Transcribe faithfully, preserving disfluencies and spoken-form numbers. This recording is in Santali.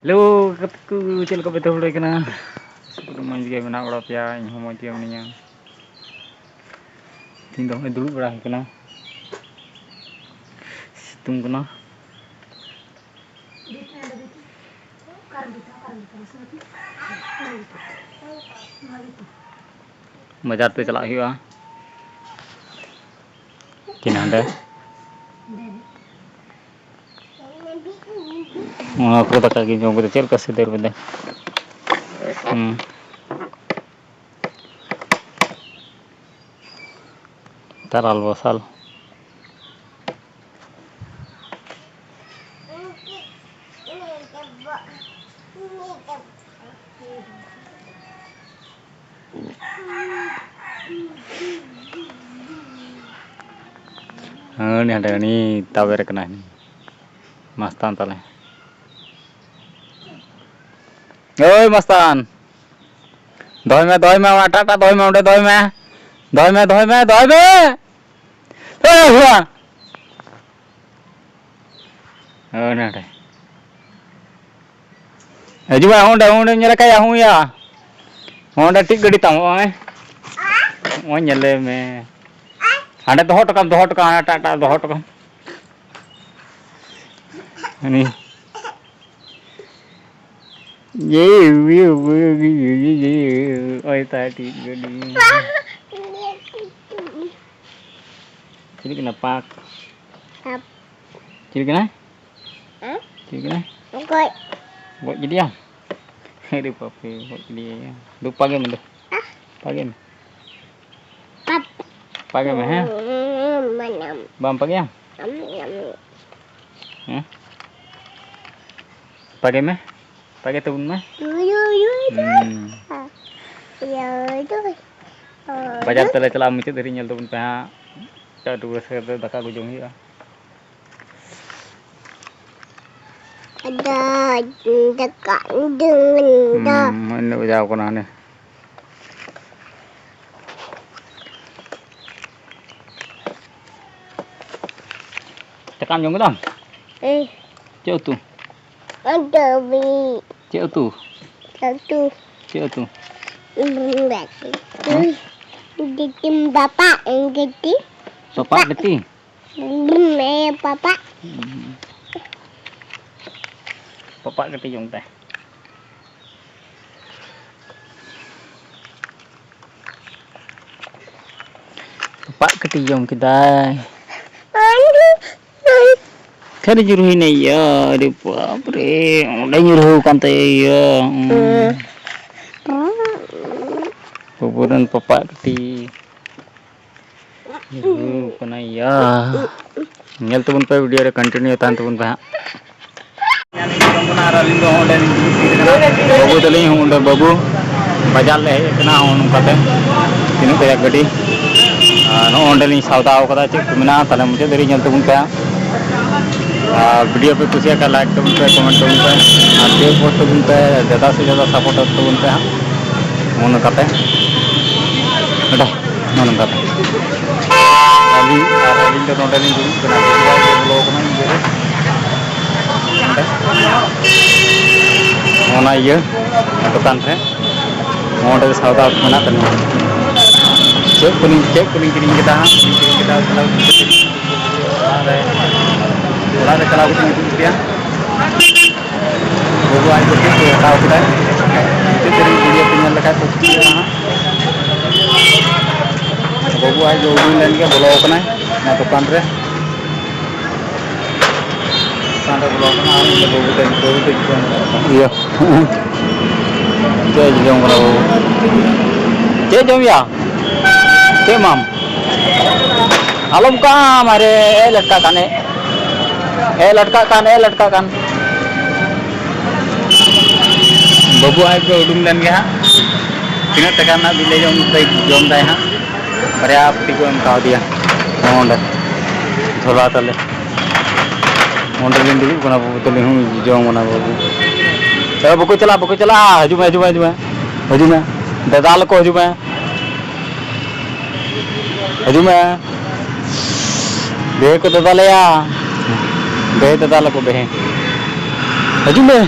ᱦᱮᱞᱳ ᱜᱟᱛᱮ ᱠᱚ, ᱪᱮᱫ ᱞᱮᱠᱟ ᱯᱮ ᱛᱟᱦᱮᱸ ᱵᱟᱲᱟᱭ ᱠᱟᱱᱟ? ᱟᱥᱟ ᱠᱚᱨᱮ ᱢᱚᱡᱽ ᱜᱮ ᱢᱮᱱᱟᱜ ᱵᱟᱲᱟ ᱯᱮᱭᱟ, ᱤᱧ ᱦᱚᱸ ᱢᱚᱡᱽ ᱜᱮ ᱢᱤᱱᱟᱹᱧᱟ᱾ ᱛᱮᱦᱮᱧ ᱫᱚ ᱱᱚᱜᱼᱚᱭ ᱫᱩᱲᱩᱵ ᱵᱟᱲᱟ ᱦᱩᱭ ᱠᱟᱱᱟ ᱥᱤᱛᱩᱝ ᱠᱟᱱᱟ᱾ ᱵᱟᱡᱟᱨ ᱛᱮ ᱪᱟᱞᱟᱜ ᱦᱩᱭᱩᱜᱼᱟ᱾ ᱛᱤᱱ ᱦᱟᱸᱰᱮ ᱚᱱᱟ ᱠᱚ ᱫᱟᱠᱟ ᱜᱮ ᱡᱚᱢ ᱠᱟᱛᱮ ᱪᱮᱫ ᱞᱮᱠᱟ ᱥᱤᱫᱟᱹᱨ ᱵᱮᱫᱮ᱾ ᱦᱩᱸ᱾ ᱛᱟᱨᱟᱞ ᱵᱚᱥᱟᱞ᱾ ᱦᱮᱸ, ᱩᱱᱤ ᱦᱟᱸᱰᱮ ᱩᱱᱤ ᱛᱟᱵᱮᱨ ᱠᱟᱱᱟᱭ, ᱩᱱᱤ ᱢᱟᱥᱛᱟᱱ ᱛᱟᱞᱮ᱾ ᱳᱭ ᱢᱟᱥᱛᱟᱱ, ᱫᱚᱦᱚᱭ ᱢᱮ, ᱫᱚᱦᱚᱭ ᱢᱮ, ᱚᱱᱟ ᱮᱴᱟᱜ ᱮᱴᱟᱜ ᱫᱚᱦᱚᱭ ᱢᱮ, ᱚᱸᱰᱮ ᱫᱚᱦᱚᱭ ᱢᱮ, ᱫᱚᱦᱚᱭ ᱢᱮ, ᱫᱚᱦᱚᱭ ᱢᱮ, ᱫᱚᱦᱚᱭ ᱢᱮ᱾ ᱳᱭ ᱦᱩᱲᱟ᱾ ᱦᱳᱭ ᱱᱟᱰᱮ᱾ ᱦᱤᱡᱩᱜ ᱢᱮ, ᱚᱸᱰᱮ, ᱚᱸᱰᱮ ᱧᱮᱞ ᱠᱟᱭᱟ, ᱦᱩᱸᱭᱟ᱾ ᱚᱸᱰᱮ ᱴᱤᱡ ᱜᱟᱹᱰᱤ ᱛᱟᱢ, ᱱᱚᱜᱼᱚᱭ᱾ ᱱᱚᱜᱼᱚᱭ ᱧᱮᱞᱮ ᱢᱮ᱾ ᱦᱟᱸᱰᱮ ᱫᱚᱦᱚ ᱦᱚᱴᱚ ᱠᱟᱢ, ᱫᱚᱦᱚ ᱦᱚᱴᱚ ᱠᱟᱢ, ᱦᱟᱱᱟᱴᱟᱜ ᱮᱴᱟᱜ ᱫᱚᱦᱚ ᱦᱚᱴᱚ ᱠᱟᱢ᱾ ᱩᱱᱤ᱾ ᱤᱭᱟᱹ, ᱤᱭᱟᱹ, ᱤᱭᱟᱹ, ᱤᱭᱟᱹ, ᱤᱭᱟᱹ, ᱤᱭᱟᱹ, ᱤᱭᱟᱹ᱾ ᱳᱭ ᱛᱟᱭ ᱴᱤᱡ ᱜᱟᱹᱰᱤ᱾ ᱪᱤᱞᱤ ᱠᱟᱱᱟ? ᱯᱟᱸᱠ᱾ ᱟᱯ᱾ ᱪᱤᱞᱤ ᱠᱟᱱᱟᱭ? ᱦᱮᱸ? ᱪᱤᱞᱤ ᱠᱟᱱᱟᱭ? ᱚᱠᱚᱭ? ᱜᱚᱡ ᱠᱮᱫᱮᱭᱟᱢ? ᱟᱨᱮ ᱵᱟᱯ ᱨᱮ, ᱜᱚᱡ ᱠᱮᱫᱮᱭᱟᱭᱟ᱾ ᱫᱩ ᱯᱟᱜᱮ ᱢᱮ ᱫᱩ᱾ ᱦᱮᱸ? ᱯᱟᱜᱮ ᱢᱮ᱾ ᱟᱯ᱾ ᱯᱟᱜᱮ ᱢᱮ, ᱦᱮᱸ? ᱩᱸ, ᱢᱟᱱᱟᱢ᱾ ᱵᱟᱢ ᱯᱟᱜᱮᱭᱟ? ᱟᱢ, ᱟᱢ᱾ ᱦᱮᱸ? ᱯᱟᱜᱮ ᱢᱮ᱾ ᱯᱟᱜᱮ ᱛᱟᱵᱚᱱ ᱢᱮ᱾ ᱩᱭ, ᱩᱭ, ᱩᱭ, ᱩᱭ᱾ ᱦᱩᱸ᱾ ᱩᱭ, ᱩᱭ, ᱩᱭ᱾ ᱵᱟᱡᱟᱨ ᱛᱮᱞᱮ ᱪᱟᱞᱟᱜᱼᱟ, ᱢᱩᱪᱟᱹᱫ ᱫᱷᱟᱹᱨᱤᱡ ᱧᱮᱞ ᱛᱟᱵᱚᱱ ᱯᱮ ᱦᱟᱸᱜ᱾ ᱪᱟ ᱟᱹᱰᱤ ᱨᱟᱹᱥᱠᱟᱹ ᱠᱟᱛᱮ ᱫᱟᱠᱟ ᱠᱚ ᱡᱚᱢ ᱦᱩᱭᱩᱜᱼᱟ᱾ ᱫᱟ-, ᱫᱟᱠᱟ ᱫᱩᱱ ᱫᱟ᱾ ᱦᱩᱸ, ᱤᱱᱟᱹᱜ ᱵᱟᱡᱟᱣ ᱠᱟᱱᱟ ᱦᱟᱱᱮ᱾ ᱫᱟᱠᱟᱢ ᱡᱚᱢ ᱠᱮᱫᱟ? ᱮᱭ᱾ ᱪᱮᱫ ᱩᱛᱩ? ᱟᱫᱚ ᱵᱤ᱾ ᱪᱮᱫ ᱩᱛᱩ? ᱩᱛᱩ᱾ ᱪᱮᱫ ᱩᱛᱩ? ᱦᱮᱸ? ᱵᱟᱯᱟ ᱜᱟᱹᱛᱤ᱾ ᱵᱟᱯᱟ ᱜᱟᱹᱛᱤ? ᱦᱮᱸ, ᱵᱟᱯᱟ᱾ ᱦᱩᱸ᱾ ᱵᱟᱯᱟ ᱜᱟᱹᱛᱤ ᱡᱚᱢ ᱛᱟᱭ᱾ ᱛᱚᱯᱟᱜ ᱠᱟᱹᱴᱤᱡ ᱡᱚᱢ ᱠᱮᱫᱟᱭ᱾ ᱠᱷᱟᱹᱞᱤ ᱧᱩᱨᱦᱩᱭᱱᱟ ᱭᱟ, ᱟᱨᱮ ᱵᱟᱯ ᱨᱮ, ᱚᱸᱰᱮ ᱧᱩᱨᱦᱩ ᱠᱟᱱ ᱛᱟᱭᱟ ᱭᱟ᱾ ᱵᱟᱹᱵᱩ ᱨᱮᱱ ᱯᱟᱯᱟᱜ ᱠᱟᱹᱴᱤᱡ᱾ ᱧᱩᱨᱦᱩ ᱠᱟᱱᱟᱭ ᱭᱟ᱾ ᱧᱮᱞ ᱛᱟᱵᱚᱱ ᱯᱮ, video ᱨᱮ continue ᱛᱟᱦᱮᱱ ᱛᱟᱵᱚᱱ ᱯᱮ ᱦᱟᱸᱜ᱾ ᱟᱨ ᱟᱹᱞᱤᱧ ᱫᱚ ᱚᱸᱰᱮ ᱞᱤᱧ ᱫᱩᱲᱩᱵ ᱠᱟᱱᱟ᱾ ᱵᱟᱹᱵᱩ ᱛᱟᱹᱞᱤᱧ ᱦᱚᱸ ᱚᱸᱰᱮ, ᱵᱟᱹᱵᱩ ᱵᱟᱡᱟᱨ ᱞᱮ ᱦᱮᱡ ᱟᱠᱟᱱᱟ, ᱦᱚᱸᱜᱼᱚ ᱱᱚᱝᱠᱟᱛᱮ ᱛᱤᱱᱟᱹᱜ ᱠᱟᱡᱟᱠ ᱜᱟᱹᱰᱤ᱾ ᱟᱨ ᱱᱚᱜᱼᱚ ᱚᱸᱰᱮ ᱞᱤᱧ ᱥᱟᱣᱫᱟ ᱟᱠᱟᱫᱟ, ᱪᱮᱫ ᱠᱚ ᱢᱮᱱᱟᱜᱼᱟ, ᱛᱟᱦᱞᱮ ᱢᱩᱪᱟᱹᱫ ᱫᱷᱟᱹᱨᱤᱡ ᱧᱮᱞ ᱛᱟᱵᱚᱱ ᱯᱮ ᱦᱟᱸᱜ᱾ ᱟᱨ video ᱯᱮ ᱠᱩᱥᱤᱭᱟᱜ ᱠᱷᱟᱱ like ᱛᱟᱵᱚᱱ ᱯᱮ, comment ᱛᱟᱵᱚᱱ ᱯᱮ, ᱟᱨ share post ᱛᱟᱵᱚᱱ ᱯᱮ, ᱡᱟᱫᱟ ᱥᱮ ᱡᱟᱫᱟ support ᱛᱟᱵᱚᱱ ᱯᱮ ᱦᱟᱸᱜ᱾ ᱱᱚᱜᱼᱚ ᱱᱚᱝᱠᱟᱛᱮ ᱵᱮᱴᱟ, ᱱᱚᱜᱼᱚ ᱱᱚᱝᱠᱟᱛᱮ ᱟᱹᱞᱤᱧ ᱟᱨ ᱟᱹᱞᱤᱧ ᱫᱚ ᱱᱚᱰᱮ ᱞᱤᱧ ᱫᱩᱲᱩᱵ ᱠᱟᱱᱟ, ᱵᱚᱞᱚ ᱠᱟᱱᱟ ᱤᱭᱟᱹ ᱨᱮ᱾ ᱚᱱᱟ ᱤᱭᱟᱹ ᱫᱚᱠᱟᱱ ᱨᱮ ᱱᱚᱰᱮ ᱥᱟᱣᱫᱟ ᱢᱮᱱᱟᱜ ᱛᱟᱹᱞᱤᱧᱟ᱾ ᱪᱮᱫ ᱠᱚᱞᱤᱧ, ᱪᱮᱫ ᱠᱚᱞᱤᱧ ᱠᱤᱨᱤᱧ ᱠᱮᱫᱟ ᱦᱟᱸᱜ, ᱠᱤᱨᱤᱧ ᱠᱮᱫᱟ, ᱚᱲᱟᱜ ᱨᱮ, ᱚᱲᱟᱜ ᱨᱮ ᱪᱟᱞᱟᱣ ᱠᱟᱛᱮ ᱤᱧ ᱩᱫᱩᱜ ᱟᱯᱮᱭᱟ᱾ ᱵᱟᱹᱵᱩ ᱟᱡ ᱫᱚ ᱪᱮᱫ ᱠᱚᱭ ᱦᱟᱛᱟᱣ ᱠᱮᱫᱟᱭ, ᱪᱮᱫ ᱛᱮᱨᱮᱧ video ᱯᱮ ᱧᱮᱞ ᱞᱮᱠᱷᱟᱡ ᱠᱚ ᱴᱷᱤᱠᱟᱹᱭᱟ ᱦᱟᱸᱜ᱾ ᱵᱟᱹᱵᱩ ᱟᱡ ᱫᱚ ᱩᱰᱩᱝ ᱞᱮᱱ ᱜᱮ, ᱵᱚᱞᱚ ᱟᱠᱟᱱᱟᱭ ᱚᱱᱟ ᱫᱚᱠᱟᱱ ᱨᱮ᱾ ᱫᱚᱠᱟᱱ ᱨᱮ ᱵᱚᱞᱚ ᱟᱠᱟᱱᱟ, ᱟᱨ ᱩᱱᱤ ᱵᱟᱹᱵᱩ ᱛᱮ, ᱵᱟᱹᱵᱩ ᱛᱮ ᱡᱚᱢ ᱠᱟᱱᱟ᱾ ᱤᱭᱟᱹ᱾ ᱪᱮᱫ ᱡᱚᱢ ᱠᱟᱱᱟ ᱵᱟᱹᱵᱩ? ᱪᱮᱫ ᱡᱚᱢ ᱭᱟ? ᱪᱮᱫ ᱮᱢᱟᱢ? ᱟᱞᱚᱢ ᱠᱟᱢ, ᱟᱨᱮ, ᱮ ᱞᱮᱴᱠᱟᱜ ᱠᱟᱱ, ᱮ᱾ ᱮ ᱞᱮᱴᱠᱟᱜ ᱠᱟᱱ, ᱮ ᱞᱮᱴᱠᱟᱜ ᱠᱟᱱ᱾ ᱵᱟᱹᱵᱩ ᱟᱡ ᱫᱚ ᱩᱰᱩᱝ ᱞᱮᱱ ᱜᱮ ᱦᱟᱸᱜ᱾ ᱛᱤᱱᱟᱹᱜ ᱴᱟᱠᱟ ᱨᱮᱱᱟᱜ ᱵᱤᱞ ᱡᱚᱢ ᱫᱟᱭ, ᱡᱚᱢ ᱫᱟᱭ ᱦᱟᱸᱜ᱾ ᱵᱟᱨᱭᱟ ᱯᱩᱴᱤ ᱠᱚ ᱮᱢ ᱠᱟᱣᱫᱮᱭᱟ᱾ ᱚᱸᱰᱮ ᱡᱷᱚᱞᱟ ᱛᱟᱞᱮ᱾ ᱚᱸᱰᱮ ᱞᱤᱧ ᱫᱩᱲᱩᱵ ᱠᱟᱱᱟ ᱵᱟᱹᱵᱩ ᱛᱟᱹᱞᱤᱧ ᱦᱚᱸ ᱡᱚᱢ ᱠᱟᱱᱟ ᱵᱟᱹᱵᱩ᱾ ᱮ ᱵᱟᱠᱚ ᱪᱟᱞᱟᱜᱼᱟ, ᱵᱟᱠᱚ ᱪᱟᱞᱟᱜᱼᱟ᱾ ᱦᱤᱡᱩᱜ ᱢᱮ, ᱦᱤᱡᱩᱜ ᱢᱮ, ᱦᱤᱡᱩᱜ ᱢᱮ᱾ ᱦᱤᱡᱩᱜ ᱢᱮ᱾ ᱫᱟᱫᱟ ᱟᱞᱚ ᱠᱚ ᱦᱤᱡᱩᱜ ᱢᱮ᱾ ᱦᱤᱡᱩᱜ ᱢᱮ᱾ ᱵᱮᱦᱮ ᱠᱚ ᱫᱟᱫᱟ ᱞᱮᱭᱟ᱾ ᱵᱮᱦᱮ ᱫᱟᱫᱟ ᱟᱞᱚ ᱠᱚ ᱵᱮᱦᱮ᱾ ᱦᱤᱡᱩᱜ ᱢᱮ᱾